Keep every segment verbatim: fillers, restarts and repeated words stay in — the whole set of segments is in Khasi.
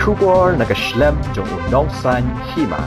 Khubor na ka shlem jong u nongsan hima.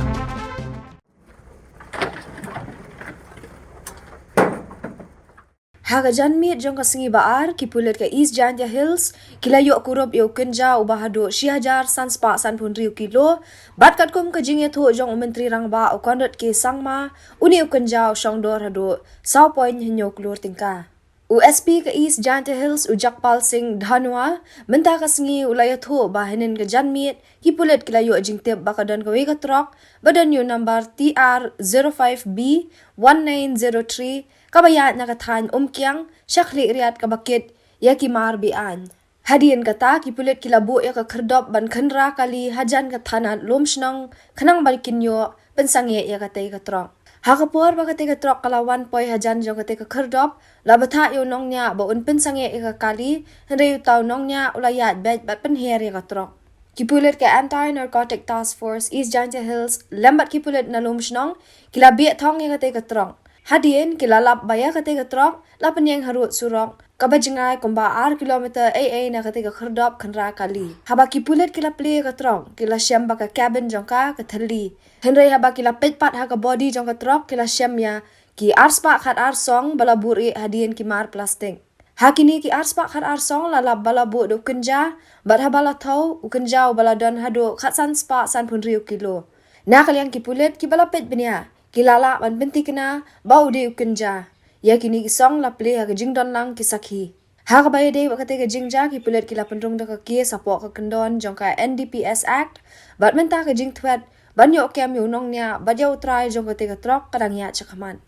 Ha ka janmiet jong ka sngi ba ar, ki pulit ka East Jaintia Hills ki la ïoh kurup ïa u kynja uba haduh shi hajar san spah san phew hynriew kilo, bad katkum ka jingïathuh jong u Myntri Rangbah u Conrad K Sangma, une u kynja u shong dor haduh saw point hynñiew klur tyngka. U S P ka East Jaintia Hills u Jagpal Singh Dhanwa mynta ka sngi u la ïathuh ba hynnin ka janmiet ki pulit ki la ïoh jingtip ba ka don kawei ka trok ba don ïa u number T R zero five B one nine zero three kaba ïaid na ka thaiñ Umkiang sha Khliehriat kaba kit ïa ki mar be-aiñ. Hadien kata, ki pulit ki la buh ïa ka khyrdop ban khynra kali hajan ka thanat Lumshnong khnang ba kin ïoh pynsangeh ïa katei ka trok. Ha ka por ba katei ka trok ka la wan poi hajan jong katei ka khyrdop, la bthah ïa u nongñiah ba un pynsangeh ïa ka kali, hynrei uta u nongñiah u la ïaid beit bad pynher ïa ka trok. Ki pulit ka Anti Narcotic Task Force East Jaintia Hills lem bad ki pulit na Lumshnong ki la bieh thong ïa katei ka trok. Hadien ki la lap ba ïa katei ka trok la pynïeng harud surok kaba jngai kumba ar kilometer ei ei na katei ka khyrdop khynra kali. Haba ki pulit ki la plie ïa ka trok, ki la shem ba ka cabin jong ka ka thylli. Hynrei haba ki la peit pat ha ka body jong ka trok, ki la shem ïa ki ar spah khat ar song ba la buhrieh hadien ki mar plastik. Ha kine ki ar spah khat ar song la lap ba la buh da u kynja, bad haba la thew, u kynja uba la don haduh khatsan spah san phew hynriew kilo. Na ka liang ki pulit kiba la peit bniah, ki la lah ban pynthikna ba u dei u kynja. Ïa kine ki song la plie ha ka jingdon lang ki sakhi. Ha kaba ïadei bad katei ka jingjia, ki pulit ki la pynrung da ka case hapoh ka kyndon jong ka N D P S Act, bad mynta ka jingthwet ban ïoh kem ïa u nongñiah bad ïa u trai jong katei ka trok ka dang ïaid shakhmat.